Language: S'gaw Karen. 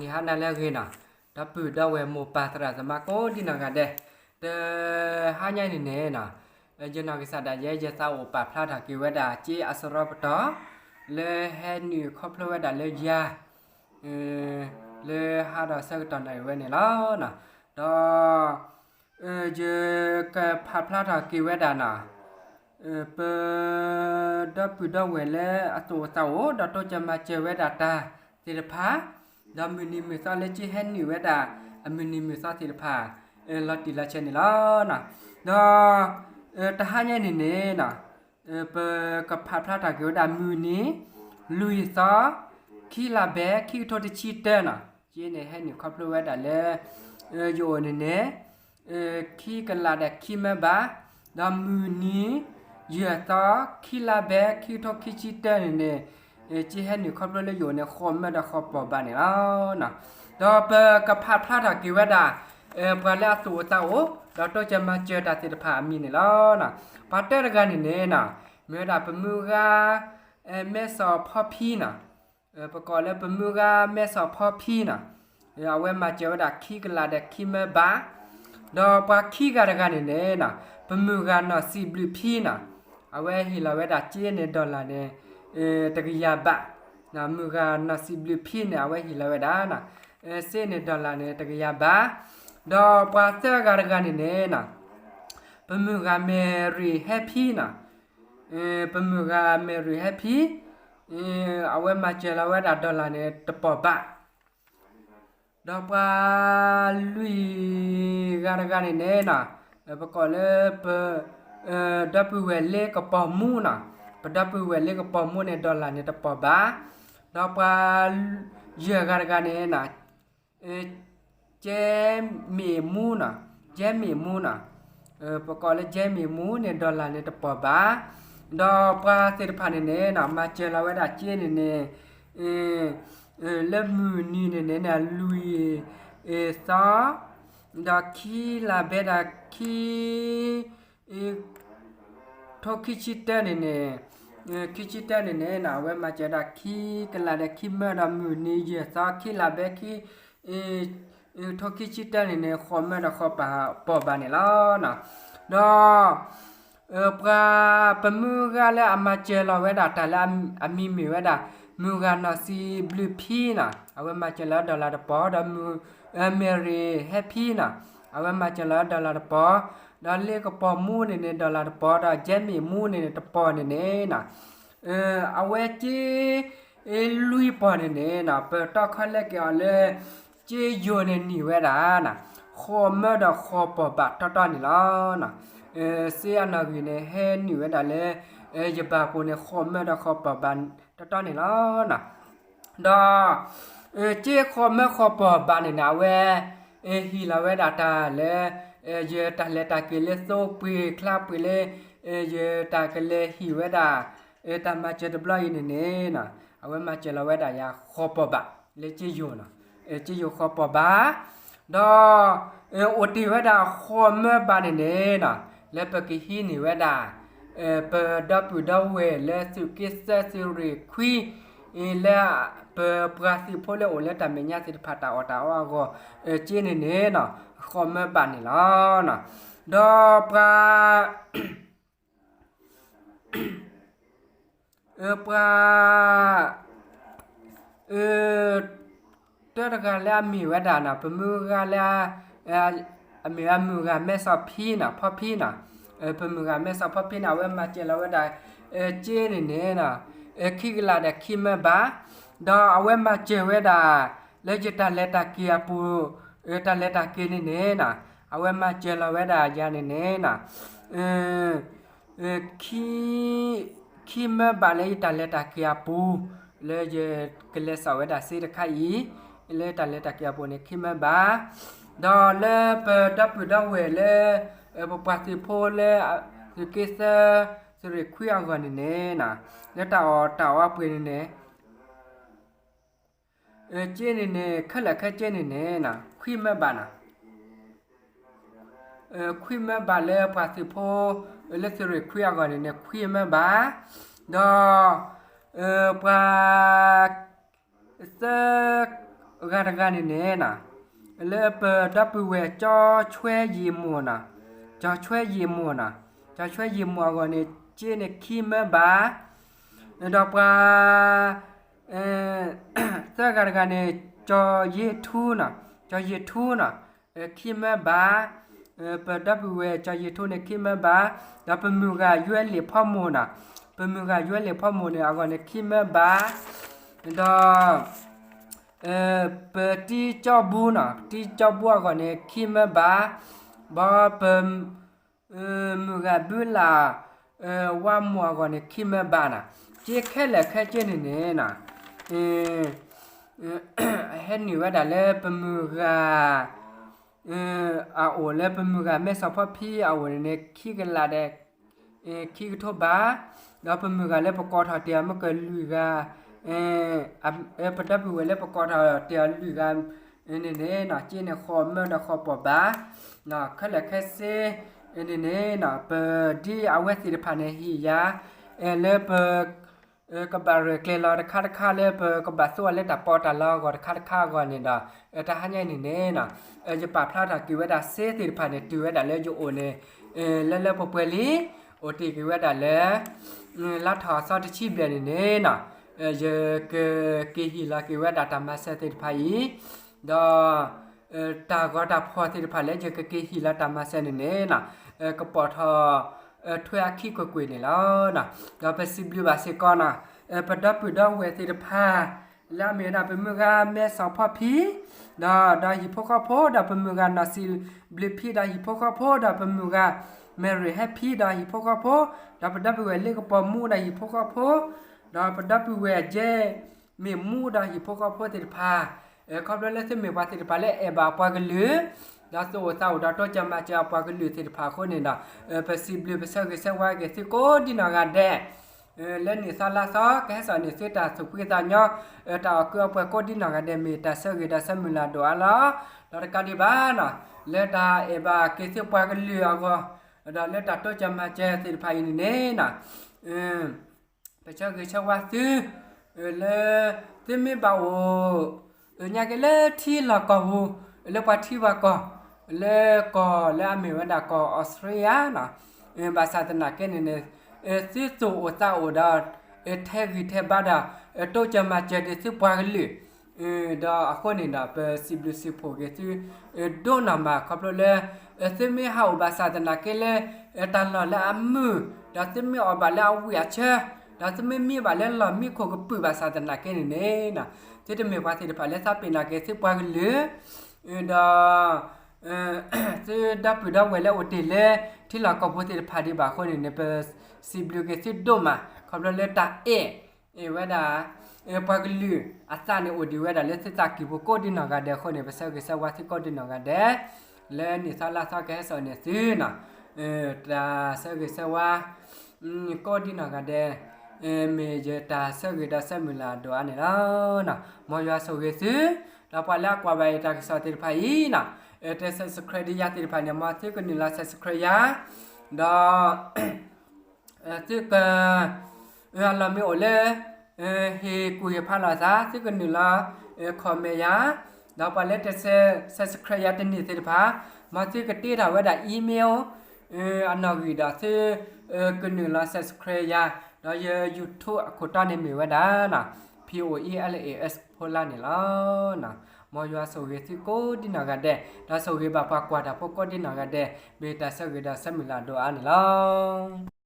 နံၤဟါနၤလၢအဂ့ၤနီၤ, ဒီပုၢ်ဒီဝဲၢ်မိၢ်ပၢ်သရၣ်သမါကိးဒံနီၢ်ဂၤဒဲး, တဟါညါအံၤန့ၣ်န့ၣ်နီၤ, ယနီၢ်ကစၢ်ဒၣ်ယဲ ယသးအိၣ်ပာ်ဖျါထီၣ်က့ၤဝဲဒၣ်က့အစရီပတီၢ် လၢဟဲနုာ်ခီဖျိဝဲဒၣ်လၢယၤ လၢဟါဒီးဆၢကတီၢ်နၣ်ရံၣ်ဝဲန့ၣ်လီၤ. ဒီး ယကဖးဖျါထီၣ်က့ၤဝဲဒၣ်နီၤ, ပ ဒီပုၢ်ဒီဝဲၢ်လၢအသူၣ်အိၣ်သးအိၣ် ဒီးတိစၢၤမၤစၢၤဝဲဒၣ်တၢ်သ့ၣ်တဖၣ်, ဒီးမုၢ်နံၤမုၢ်သီလၢကဟဲနုာ်ဝဲဒၣ် အမုၢ်နံၤမုၢ်သီသ့ၣ်တဖၣ် လီၤတံၢ်လီၤဆဲးန့ၣ်လီၤ. ဒီး တဟါညါန့ၣ်န့ၣ်နီၤ, ပကဖးဖျါထီၣ်က့ၤဝဲဒၣ်မုၢ်နံၤ လွံၢ်သီ ခံလါဘဲ ခံကထိတဆံတၢနီၤ, က့န့ၣ်ဟဲနုာ်ခီဖျိဝဲဒၣ်လၢ ယအိၣ်န့ၣ်န့ၣ် ခံကလးဒီးခံမၢဘး, ဒီးမုၢ်နံၤ ယဲၢ်သီ ခံလါဘဲ ခံကထိခံဆံတၢန့ၣ်န့ၣ် က့ဟဲနုာ်ခီဖျိလၢယအိၣ်န့ၣ် ဃိးမၢဒီးဃိးပီၢ်ဘးန့ၣ်လီၤ. ဒီးပကဖးဖျါထီၣ်က့ၤဝဲဒၣ် ပှၤလၢအသူၣ်အိၣ်သးအိၣ် ဒီးတိစၢၤမၤစၢၤတၢ်သ့ၣ်တဖၣ်အမံၤန့ၣ်လီၤ. ပှၤတၢတဂၤန့ၣ်န့ၣ်နီၤ, မ့ၢ်ဝဲဒၣ်ပမုၢ်ဂၤ မဲစီၣ်ဖီဖံနီၤ, ပကိးလၢပမုၢ်ဂၤမဲစီၣ်ဖီဖံနီၤ, အဝဲမၤစၢၤဝဲဒၣ်ခံကလးဒီးခံမၢဘး, ဒီးပှၤခံဂၤတဂၤန့ၣ်န့ၣ်နီၤ, ပမုၢ်ဂၤနီၢ်စံးဘျုးဖံနီၤ, အဝဲဟ့ၣ်လီၤဝဲဒၣ်က့န့ၣ် dollar န့ၣ် တကယၤဘး, မုၢ်ဂၤနီၢ်စံးဘျုးဖံန့ၣ် အဝဲဟ့ၣ်လီၤဝဲဒၣ် စ့န့ၣ် dollar န့ၣ် တကယၤဘး, ဒီးပှၤသၢဂၤတဂၤန့ၣ်န့ၣ်နီၤ, ပမုၢ်ဂၤမဲရံၤဟဲဖံနီၤ, ပမုၢ်ဂၤမဲရံၤဟဲဖံ, အဝဲမၤစၢၤလီၤဝဲဒၣ် dollar န့ၣ် တပီၢ်ဘး, ဒီးပှၤလွံၢ်ဂၤတဂၤန့ၣ်န့ၣ်, ပကိးလၢပ ဒီပုၢ်ဝဲၢ်လၢကပီၤမူနီၤ, ပဒီပုၢ်ဝဲၢ်လၢကပီၤမူန့ၣ် dollar န့ၣ် တပီၢ်ဘး, ဒီးပှၤ ယဲၢ်ဂၤတဂၤန့ၣ် ကဲမ့ၢ်မူနီၤ, ကဲမ့ၢ်မူနီၤ, ပကိးလၢကဲမ့ၢ်မူန့ၣ် dollar န့ၣ် တပီၢ်ဘး, ဒီးပှၤသ့ၣ်တဖၣ်န့ၣ်န့ၣ်နီၤ, မၤစၢၤလီၤဝဲဒၣ်က့န့ၣ်န့ၣ် လၢမုၢ်နံၤန့ၣ်န့ၣ် လွံၢ်သီ, ဒီးခံလါဘဲဒၣ်ခံ ထိခံဆံတၢန့ၣ်န့ၣ်, ခံဆံတၢန့ၣ်န့ၣ်နီၤ, အဝဲမၤစၢၤဒၣ်ခံကလးဒီးခံမၢ ဒီးမုၢ်နံၤယဲၢ်သီ ခံလါဘဲခံ ထိခံဆံတၢန့ၣ်န့ၣ် ဃိးမၢဒီးဃိးပီၢ်ဘးန့ၣ်လီၤ. ဒီး ပှၤပမုၢ်ဂၤလၢအမၤစၢၤလီၤဝဲဒၣ်တၢ်လၢအမံၤမ့ၢ်ဝဲဒၣ် မုၢ်ဂၤနီၢ်စံးဘျုးဖံနီၤ, အဝဲမၤစၢၤလီၤ dollar တပီၢ်, ဒီးမုၢ် မဲရံၤဟဲဖံနီၤ, အဝဲမၤစၢၤလီၤ dollar တပီၢ်, ဒီးလၢကပီၤမူန့ၣ်န့ၣ် dollar တပီၢ်, ဒီးကဲမ့ၢ်မူန့ၣ်န့ၣ် တပီၢ်န့ၣ်န့ၣ်နီၤ, အဝဲက့ လွံၢ်ပီၢ်န့ၣ်န့ၣ်နီၤ, ပတီၢ်ခီလဲက့ၤအီၤလၢ က့ယိၤန့ၣ်နံၤဝဲဒၣ်နီၤ, ဃိးမၢဒီးဃိးပီၢ်ဘးတီတီန့ၣ်လီၤ. စ့အနီၣ်ဂံၢ်န့ၣ် ဟဲနံၤဝဲဒၣ်လၢ ယဘၣ်ပူၤန့ၣ် ဃိးမၢဒီးဃိးပီၢ်ဘးတီတီန့ၣ်လီၤ. ဒီး က့ဃိးမၢဃိးပီၢ်ဘးန့ၣ်န့ၣ် အဝဲ ဟ့ၣ်လီၤဝဲဒၣ်တၢ်လၢ ယတၢ်လဲၤတၢ်က့ၤလၢသိပှ့ၤချါပှ့ၤလၢ ယတၢ်ကလဲၤဟ့ၣ်ဝဲဒၣ် တၢ်မၤစၢၤတဘျီအံၤန့ၣ်န့ၣ်နီၤ, အဝဲမၤစၢၤလီၤဝဲဒၣ်ယၤဃိးပီၢ်ဘး လၢက့ယိၤနီၤ, က့ယိၤဃိးပီၢ်ဘး, ဒီး အိၣ်တ့ၢ်ဝဲဒၣ်ဃိးမၢဘးန့ၣ်န့ၣ်နီၤ, လၢပကဟံးန့ၢ်ဝဲဒၣ် ပဒီပုၢ်ဒီဝဲၢ်လၢသုးက့သၢသုးရ့ၣ်ခွံ လၢပပှၤသုးဖိလၢအိၣ်လၢတၢ်မဲာ်ညါသ့ၣ်တဖၣ်တၢ်အီၣ်တၢ်အီအဂီၢ် က့န့ၣ်န့ၣ်နီၤ, ဃိးမၢဘးန့ၣ်လီၤ. ဒီးပှၤ ပှၤ တၢတဂၤလၢအမ့ၢ်ဝဲဒၣ်နီၤ, ပမုၢ်ဂၤလၢ အမ့ၢ်ဝဲမုၢ်ဂၤမဲစီၣ်ဖံနီၤ, ဖီဖံနီၤ, ပမုၢ်ဂၤမဲစီၣ်ဖီဖံန့ၣ် အဝဲမၤစၢၤလီၤဝဲဒၣ် က့န့ၣ်န့ၣ်နီၤ, ခံကလးဒီးခံမၢဘး, ဒီးအဝဲမၤစၢၤဝဲဒၣ် လၢယတၢ်လဲၤတၢ်က့ၤအပူၤ တၢ်လဲၤတၢ်က့ၤန့ၣ်န့ၣ်နီၤ, အဝဲမၤစၢၤလီၤဝဲဒၣ်ယၤန့ၣ်န့ၣ်နီၤ, ခံ ခံမၢဘးလၢယတၢ်လဲၤတၢ်က့ၤအပူၤ လၢယကလဲၤစိာ်ဝဲဒၣ်စ့တခါအံၤ လၢတၢ်လဲၤတၢ်က့ၤအပူၤန့ၣ် ခံမၢဘး, ဒီးလၢပဒီပုၢ်ဒီဝဲၢ်လၢ ပပှၤသုးဖိလၢ သုးက့သၢ သုးရ့ၣ်ခွံအဂီၢ်န့ၣ်န့ၣ်နီၤ, လၢတၢ်အီၣ်တၢ်အီအပှ့ၤန့ၣ်န့ၣ် က့န့ၣ်န့ၣ် ခဲလၢာ်ခဲဆ့န့ၣ်န့ၣ်နီၤ ခွံမၢဘးနီၤ, ခွံမၢဘးလၢပှၤသုးဖိ လၢသုးရ့ၣ်ခွံအဂီၢ်န့ၣ်န့ၣ် ခွံမၢဘး, ဒီး ပှၤ သၢ ဂၤတဂၤန့ၣ်န့ၣ်နီၤ, လၢပဒီပုၢ်ဝဲၢ်ကၠီဆွဲယံာ်မိၢ်နီၤ, ကၠီဆွဲယံာ်မိၢ်နီၤ, ကၠီဆွဲယံာ်မိၢ်အဂီၢ်န့ၣ် က့န့ၣ်ခံမၢဘး, ဒီးပှၤ သၢဂၤတဂၤန့ၣ် ကၠီယ့ထူနီၤ, ကၠီယ့ထူနီၤ, ခံမၢဘး, ပဒီပုၢ်ဝဲၢ်ကၠီယ့ထူန့ၣ် ခံမၢဘး, ဒီးပမုၢ်ဂၤယွဲလံာ်ဖီမိၢ်နီၤ, ပမုၢ်ဂၤယွဲလံာ်ဖီမိၢ်န့ၣ် အဂီၢ်န့ၣ် ခံမၢဘး, ဒီး ပတံကၠီဘူနီၤ, ပတံကၠီဘူအဂီၢ်န့ၣ် ခံမၢဘး, ဘီပ မုၢ်ဂၤဘုလၢ် ဝါမိၢ်အဂီၢ်န့ၣ် ခံမၢဘးနီၤ, က့ခဲလၢာ်ခဲဆ့န့ၣ်န့ၣ်နီၤ, ဟဲနုာ်ဝဲဒၣ်လၢပမုၢ်ဂၤ အအိၣ်လၢ ပမုၢ်ဂၤမဲစီၣ်ဖီဖံအအိၣ်န့ၣ်န့ၣ် ခံကလးဒီး ခံကထိဘး, ဒီးပမုၢ်ဂၤလၢပကိးထီၣ်တ့ၢ်အီၤမ့ၢ်ကလွံၢ်ဂၤ, ပဒီပုၢ်ဝဲၢ်လၢပကိးထီၣ်တ့ၢ်အီၤလွံၢ်ဂၤန့ၣ်န့ၣ်နီၤ, က့န့ၣ်ဃိးမၢဒီးဃိးပိာ်ဘး, ခဲလၢာ်ခဲဆ့န့ၣ်န့ၣ်နီၤ, ပဒ်အဝဲသ့ၣ်တဖၣ်န့ၣ်ဟ့ၣ်ယၤ လၢပ ကဘၣ်ရဲၣ်ကျဲၤလီၤတခါတခါ လၢပကဘၣ်သူအီၤလၢတၢ်ပီးတၢ်လီအဂီၢ်တခါတခါအဂီၢ်န့ၣ်ဒီး တဟါညါအံၤန့ၣ်န့ၣ်နီၤ, ယပာ်ဖျါထီၣ်က့ၤဝဲဒၣ်စ့သ့ၣ်တဖၣ်န့ၣ် တုၤဝဲဒၣ်လၢယအိၣ်န့ၣ် လၢလၢပှဲၤပှဲၤလံ, အိၣ်တ့ၢ်က့ၤဝဲဒၣ်လၢ လါထီၣ်အသီတဆံဘျဲၣ်န့ၣ်န့ၣ်နီၤ, ယကက့ၤဟ့ၣ်လီၤက့ၤဝဲဒၣ်တၢ်မၤစၢၤသ့ၣ်တဖၣ်အံၤ, ဒီး တၢ်ဂီၤတၢ်ဖီၣ်သ့ၣ်တဖၣ်လၢယကက့ၤဟ့ၣ်လီၤတၢ်မၤစၢၤန့ၣ်န့ၣ်နီၤ, ကပိာ်ထီၣ် ထွဲအခံကွ့ၢ်ကွ့ၢ်န့ၣ်လီၤ. ဒီးပစံးဘျုးဘၣ်စ့ၢ်ကီးနီၤ, ပဒီပုၢ်ဒီဝဲၢ်သ့ၣ်တဖၣ် လၢအမ့ၢ်ဝဲဒၣ်ပမုၢ်ဂၤမဲစီၣ်ဖီဖံ ဒီး ဒီးဟံၣ်ဖိဃီဖိ ဒီးပမုၢ်ဂၤနီၢ်စံးဘျုးဖံဒီးဟံၣ်ဖိဃီဖိ ဒီးပမုၢ်ဂၤမဲရ့ၣ်ဟဲဖံဒီးဟံၣ်ဖိဃီဖိ ဒီးပဒီပုၢ်ဝဲၢ်လ့ကပီၤမူဒီးဟံၣ်ဖိဃီဖိ ဒီးပဒီပုၢ်ဝဲၢ်အကဲ မ့ၢ်မူဒီးဟံၣ်ဖိဃီဖိသ့ၣ်တဖၣ် ခီဖျိလၢသုမ့ၢ်ပှၤသ့ၣ်တဖၣ်လၢအဲၣ်ဘၣ်အပှၤကလုာ် ဒီးသုအိၣ်သးအိၣ်ဒီးတိစၢၤမၤစၢၤအပှၤကလုာ်သ့ၣ်တဖၣ်အဃိန့ၣ်ဒီး ပစံးဘျုးပဆၢဂ့ၤဆၢဝါက့ၤသုကိးဒ်နီၢ်ဂၤဒဲး လၢနံၣ်သီလါသီ ကဟဲစိာ်န့ၢ်သုတၢ်သူၣ်ဖှံသးညီ တၢ်အီၣ်ကုအပှဲၤကိးဒ်နီၢ်ဂၤဒဲး မ့ၢ်တၢ်ဆၢဂ့ၤဒီးဆၢမုၢ်လၢ်ဒိၣ်အါလီၤ. ဒီးတကးဒံးဘၣ်နီၤ လၢတၢ်အဲၣ်ဘၣ်က့ၤသုပှၤကလုာ်အဂီၢ် ဒီးလၢတၢ်တိစၢၤမၤစၢၤသ့ၣ်တဖၣ်အံၤန့ၣ်န့ၣ်နီၤ ပဆၢဂ့ၤဆၢဝါသု လၢ သုမ့ၢ်ဘၣ်အိၣ် ညါက့ၤလၢထံလီၢ်ကီၢ်ပူၤ လၢပှၤထံပှၤကီၢ် လၢကီၢ်လၢအမ့ၢ်ဝဲဒၣ်ကီၢ်အီစထြ့လယါနီၤ ဘၣ်ဆၣ်သနာ်က့န့ၣ်န့ၣ် သုသူၣ်အိၣ်သးအိၣ်ဒီး ထဲးဂံၢ်ထဲးဘါဒီး တိစၢၤမၤစၢၤဒံးသုပှၤကလုာ် ဒီးအဃိန့ၣ်ဒီး ပစံးဘျုးစံးဖှိၣ်က့ၤသု ဒိၣ်နီၢ်မး ခီဖျိလၢ သုမ့ၢ်ဟးအိၣ်ဘၣ်ဆၣ်သနာ်က့လၢ တၢ်လီၢ်လၢအမုာ် ဒီးသုမ့ၢ်အီၣ်ဘၣ်လၢအဝံၣ်အဆၢ ဒီးသုမ့ၢ်မံဘၣ်လၢလီၢ်မံခိၣ်ကပုာ်ဘၣ်ဆၣ်သနာ်က့န့ၣ်န့ၣ် သုတမ့ၢ်ပှၤသ့ၣ်တဖၣ်လၢသးပ့ၤနီၣ်က့ၤသုပှၤကလုာ် ဒီး သုဒီပုၢ်ဒီဝဲၢ်လၢအိၣ်တ့ၢ်လၢ ထံလီၢ်ကီၢ်ပူၤသ့ၣ်တဖၣ်ဒံးဘၣ်အဃိန့ၣ်န့ၣ် ပစံးဘျုးက့ၤသုဒိၣ်မး ခီဖျိလၢတၢ်အဲၣ် အဲၣ်ဝဲဒၣ် ပှၤကလုာ်အသးန့ၣ်အိၣ်ဒံးဝဲဒၣ်လၢသုသးကံၢ်ပူၤကိးဒ်နီၢ်ဂၤဒဲးအဃိန့ၣ် ပဆၢဂ့ၤဆၢဝါသုကိးဒ်နီၢ်ဂၤဒဲး လၢနံၣ်သီလါသီကဟဲစိာ်န့ၢ်သုနီၤ တၢ်ဆၢဂ့ၤဆၢဝါ ကိးဒ်နီၢ်ဂၤဒဲး မ့ၢ်ယတၢ်ဆၢဂ့ၤဒီးဆၢမုၢ်လၢ်ဒိၣ်အါန့ၣ်လီၤ. မ်ယွၤဆိၣ်ဂ့ၤသု ဒီးပှၤလၢအကွၢ်ဘၣ်ယတၢ်ကစီၣ်သ့ၣ်တဖၣ်အံၤနီၤ တ subscribe ဒံးယၤသ့ၣ်တဖၣ်န့ၣ် မ်သုကနုာ်လီၤ subscribe ယၤ ဒီး သုက အလီၢ်မ့ၢ်အိၣ်လၢ ဟ့ၣ်ကူၣ်ဟ့ၣ်ဖးလိာ်သး သုကနုာ်လီၤ comment ယၤ ဒီးပှၤလၢတ subscribe ယၤတန့ၢ်သ့ၣ်တဖၣ် မ်သုကတ့ထီၣ်ဝဲဒၣ် email အနီၣ်ဂံၢ်ဒီးသု ကနုာ်လီၤ subscribe ယၤ ဒီးယ YouTube အခိၣ်တီန့ၣ်မ့ၢ်ဝဲဒၣ် P O E L A S ဖိလါန့ၣ်လီၤ. မ်ယွၤဆိၣ်ဂ့ၤသုကိးဒ်နီၢ်ဂၤဒဲး ဒီးဆိၣ်ဂ့ၤဘၣ်ပှၤကွၢ်တၢ်ဖိကိးဒ်နီၢ်ဂၤဒဲး မ့ၢ်တၢ်ဆၢဂ့ၤဒီးဆၢမုၢ်လၢ်ဒိၣ်အါန့ၣ်လီၤ.